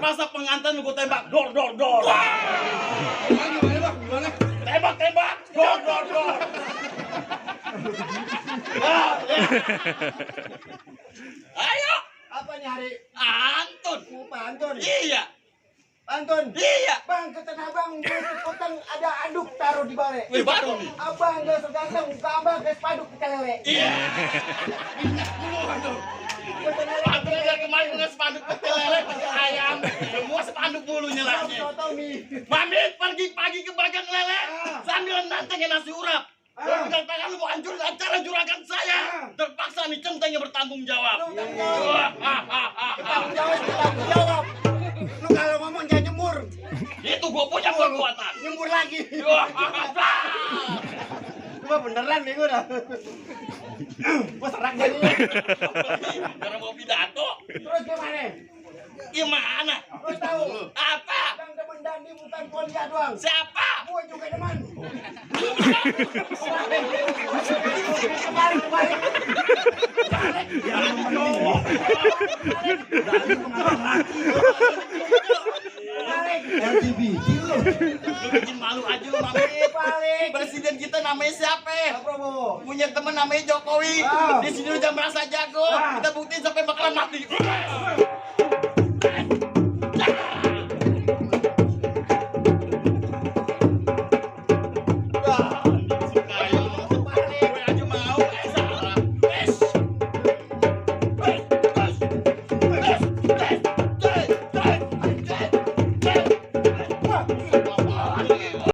Masa pengantin gue tembak dor. Gimana? Tembak dor. Ayo. Apa nih hari? Antun. Pantun. Iya. Pantun. Iya. Bang, keten abang, ikutan ada aduk taruh di balik. Wih, baru nih. Abang gak seganteng, muka abang kayak paduk pecelele. Iya. Pantun yang kemarin punya spanduk pecel lele, pecel ayam. Semua spanduk bulunya lagi. Tahu nih. Mamit pergi pagi ke bagang lele sambil nantangin nasi urap. Lu pegang tangan lu mau hancurin acara juragan saya. Terpaksa nih centengnya bertanggung jawab. Tanggung jawab. Lu kalau ngomong jangan nyemur. Itu gua punya kekuatan. Nyemur lagi. Gua beneran nih gua dah. Gua serak jadinya. Karena mau pidato. Terus gimana? Gimana? Lu tahu? Apa? Bang demen Dandi bukan Polia doang. Siapa? Gua juga demen. Kembali. LGBT lu. Lu bikin malu aja lu Mamit. Balik. Presiden kita namanya siapa? Prabowo. Punya temen namanya Jokowi. Ah. Di sini udah merasa jago. Ah. Kita buktiin sampai bakalan mati.